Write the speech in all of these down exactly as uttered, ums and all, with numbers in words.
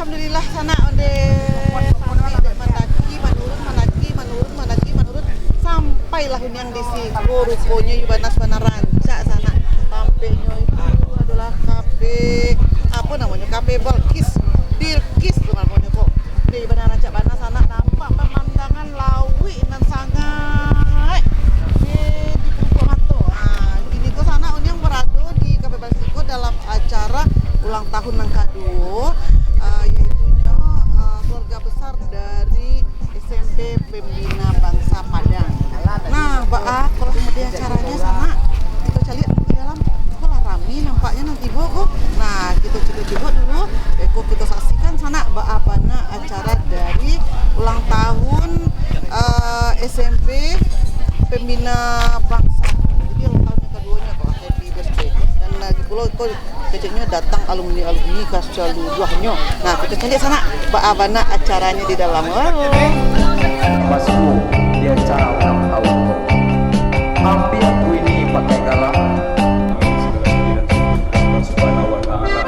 Alhamdulillah, sanak, onde sampai dek mandaki, manurun, mandaki, manurun, mandaki, manurun, sampailah uniang di siko. Ruponyo iyo bana sabana rancak, sanak. Tampenyo itu adolah kafe, apo namonyo, kafe Balkis, Bilkis tu namonyo ko. Dek bana rancak bana, sanak, nampak pamandangan lauik nan sangaik, eh, dipupuak mato. Ah, kini ko sanak uniang barado di Kafe Balkis ko dalam acara ulang tahun nan kaduo, ah, yaitunyo, ah, keluarga besar dari S M P Pembina Bangsa Padang. Nah, baa ko lah mode acaranyo, sanak? Kito caliak dulu ka dalam. Ko lah rami nampaknyo nan tibo ko. Nah, kito caliak-caliak dulu. Eh, ko kito saksikan, sanak, baa bana acara dari ulang tahun, eh, S M P Pembina Bangsa. Jadi, ulang tahun nan kaduonyo ko lah, happy birthday. Dan lagi pulo ko keceknyo datang alumni-alumni ka saluruahnyo. Nah, kito caliak, sanak, baa bana acaranyo di dalam. Oh. Masuk di acara ulang tahun. Ambil aku ini pakai garam. Subhanahu wa ta'ala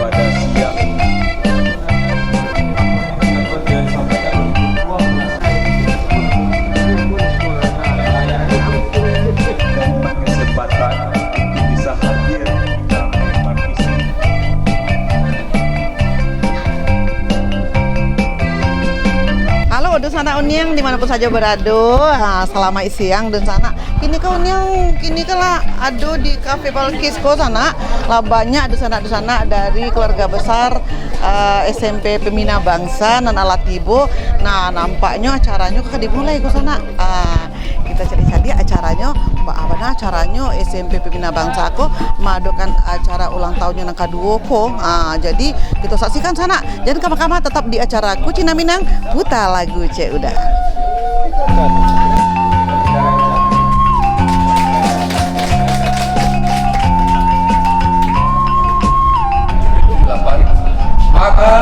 pada siang. Kesempatan untuk bisa hadir dan berpartisipasi. Halo, dunsanak uniang, di mana pun sajo barado. Ha, salamaik siang, dunsanak. Kini ko uniang, kini ko lah ado di Kafe Balkis ko, sanak. Lah banyak dunsanak-dunsanak dari keluarga besar, eh, S M P Pembina Bangsa nan alah tibo. Nah, nampaknyo acaranyo ka dimulai ko, sanak. Ah, kito caliak-caliak acaranyo, baa bana acaranyo S M P Pembina Bangsa ko maadokan acara ulang tahunnyo nan kaduo ko. Ah, jadi, kito saksikan, sanak. Jan kama-kama, tatap di acara Kucina Minang, Puta Lagu Cek Uda. Maka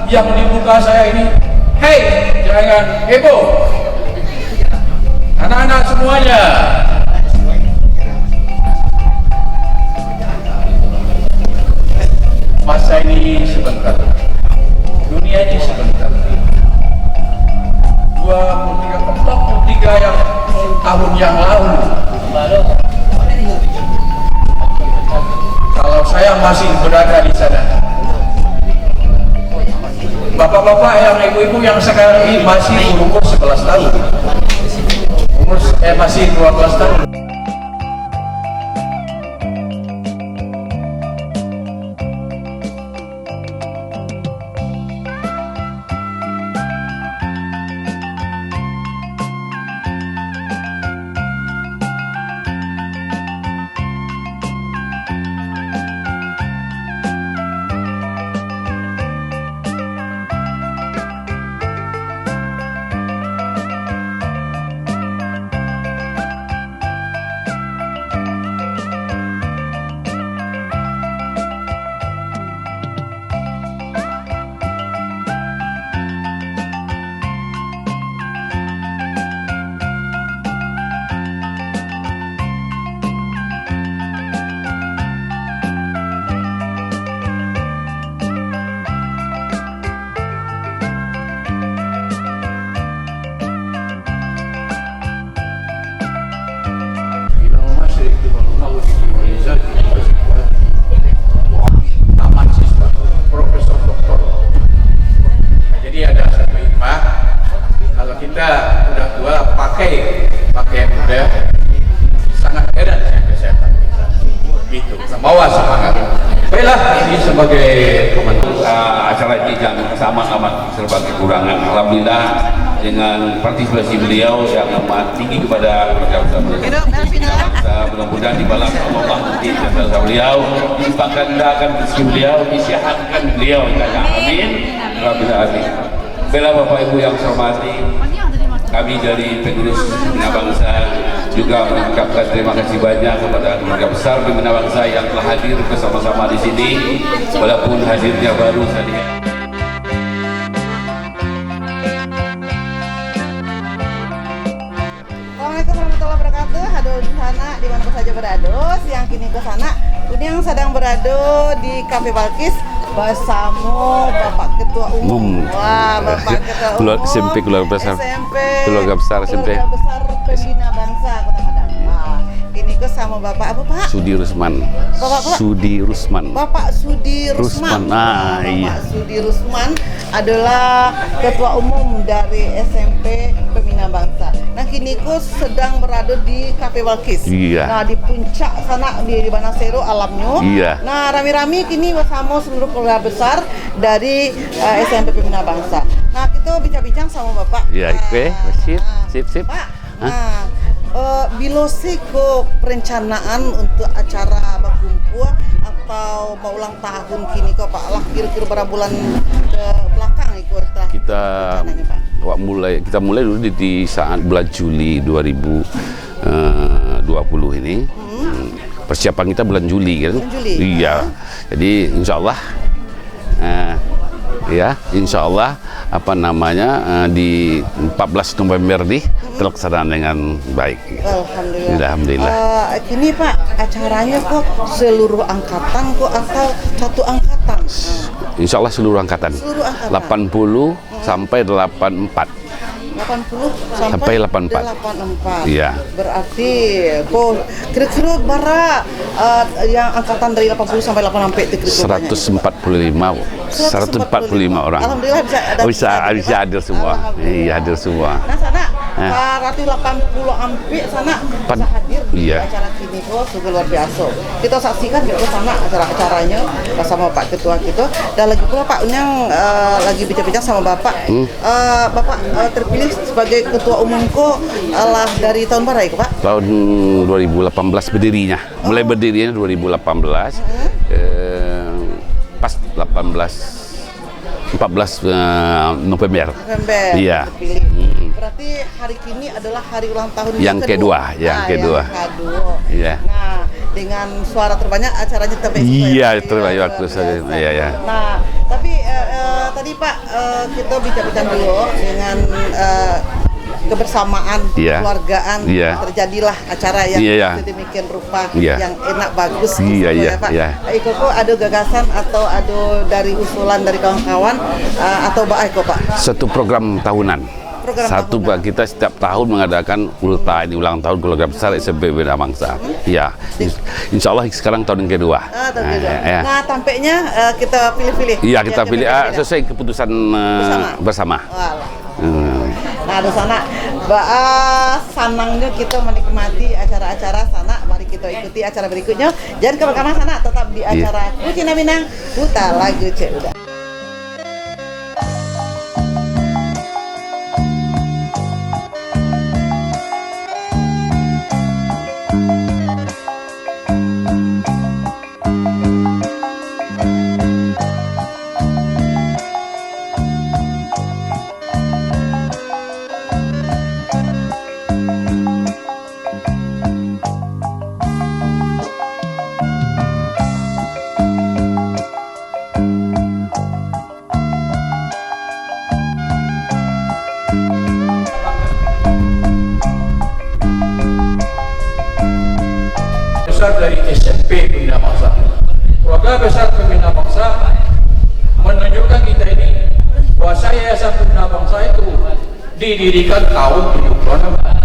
yang di muka saya ini, hei, jangan heboh. Anak-anak semuanya, masa ini sebentar, dunia ini sebentar. Dua puluh tiga, empat puluh tiga yang tahun yang lalu, kalau saya masih berada di sana, bapak-bapak yang, ibu-ibu yang sekarang ini masih berumur sebelas tahun. Umur, eh, masih dua belas tahun. Jadi ada satu hikmah, kalau kita udah tua, pakai pakaian muda, sangat erat dengan kesehatan. Itu, membawa semangat. Baiklah, ini sebagai komandan, ah, acara ini jangan sama amat serba kekurangan. Alhamdulillah, dengan partisipasi beliau yang amat tinggi kepada keluarga besar beliau. Hidup Elvira. Sa-, mudah-mudahan dibalas Allah nanti jasa beliau, dilimpahkan gandakan rezeki beliau, disehatkan beliau. Amin. Amin. Rabbil alamin. Baiklah, Bapak Ibu yang saya hormati, Kami dari pengurus Pembina Bangsa juga mengucapkan terima kasih banyak kepada keluarga besar Pembina Bangsa yang telah hadir bersama-sama di sini, walaupun hadirnya baru saja. Assalamualaikum warahmatullahi wabarakatuh. Halo, di sana, di mana saja berada, siang kini ko sanak, Uniang sadang berada di Kafe Balkis bersama Bapak Ketua Umum. Umum. Wah, Bapak Ketua Keluar-, Umum S M P Keluarga Besar. S M P Keluarga Besar S M P. Keluarga Besar Pembina Bangsa Kota Padang. Wah, kini ko sama Bapak apa, Pak? Sudi Rusman. Bapak, Bapak? Sudi Rusman. Bapak Sudi Rusman. Rusman. Ah, Bapak iya. Sudi Rusman adalah Ketua Umum dari S M P Pembina Bangsa. Nah, kini ko sedang berada di Kafe Balkis. Iya. Nah, di puncak sana, di, di Banasero alamnyo. Iya. Nah, rami-rami kini bersama seluruh keluarga besar dari, eh, S M P Pembina Bangsa. Nah, kita bincang-bincang sama Bapak. Iya, oke. Ah, sip, ah. Sip, sip. Pak, Hah? Nah, eh, bilo sih ko perencanaan untuk acara bakumpua atau maulang tahun kini ko, Pak? Lah kira-kira berapa bulan ke belakang iko telah Kita rencananya, Pak? Wak mulai, kita mulai dulu di, di saat bulan Juli dua ribu dua puluh ini. Hmm. Hmm. Persiapan kita bulan Juli, kan? Bulan Juli. Iya. Ah. Jadi, insya Allah, eh, ya, insya Allah, apa namanya, eh, di empat belas November ni, hmm, terlaksana dengan baik. Alhamdulillah. Alhamdulillah. Eh, kini, Pak, acaranya ko seluruh angkatan ko atau satu angkatan? Insya Allah seluruh angkatan. Seluruh angkatan. Delapan puluh, hmm, sampai delapan empat. Delapan puluh sampai Sampai delapan empat. Delapan empat. Iya. Berarti, ko, kira-kira bara, eh, yang angkatan dari delapan puluh sampai delapan empat itu kira-kira banyak? Seratus empat puluh lima, Bu. Seratus empat puluh lima. Seratus empat puluh lima orang. Alhamdulillah bisa ada, bisa, bisa hadir, bisa Pak. Hadir semua. Alhamdulillah. Iya, hadir semua. Nah, sana, eh, seratus delapan puluh ampek sana Pan-, bisa hadir di iya. acara kini ko, sungguh luar biasa. Kita saksikan juga sana acara-acaranya bersama Pak Ketua kita. Dan lagi pula, Pak, Uniang, eh, lagi bincang-bincang sama Bapak. Hmm. Eh, Bapak, eh, terpilih sebagai ketua umum ko, eh, lah dari tahun bara ko, Pak? Tahun dua ribu lapan belas berdirinya. Mulai Oh. berdirinya dua ribu lapan belas, Hmm. eh, pas delapan belas, empat belas, eh, November. November, Iya. terpilih. Hmm. Berarti hari kini adalah hari ulang tahun Yang yang kedua. kedua, yang Ah, kedua. yang kedua. Iya. Nah, dengan suara terbanyak, acaranya terbaik Iya, sekali. terbaik Luar waktu saya. biasa. Iya, iya. Nah, tapi, eh, eh, tadi, Pak, eh, kita bincang-bincang dulu dengan, eh, kebersamaan, Iya. keluargaan, Iya. terjadilah acara yang Iya, iya. sedemikian rupa, Iya. yang enak, bagus, Iya, gitu, iya, ya, Pak. iya. Iko ko ada gagasan atau ada dari usulan dari kawan-kawan, eh, atau baa iko, Pak? Satu program tahunan. Program Satu, tahunan. Pak, kita setiap tahun mengadakan ulta ini, ulang tahun keluarga besar S M P Pembina Bangsa. Hmm. Iya. Ins-, insya Allah sekarang tahun yang kedua. Ah, tahun Ah, kedua. iya, iya. Nah, tampaknya, eh, kita pilih-pilih. Iya, kita Yang pilih, ah, berbeda-beda. sesuai keputusan, eh, Bersama. bersama. Walah. Hmm. Nah, di sana, ba-, ah, sanangnya kita menikmati acara-acara sana. Mari kita ikuti acara berikutnya. Jangan kemana-mana sana, tetap di Iya. acara Kucina Minang, Puta Lagu Cek Uda. Besar dari S M P Pembina Bangsa. Keluarga besar Pembina Bangsa menunjukkan kita ini bahwa Yayasan Pembina Bangsa itu didirikan tahun tujuh puluh enam.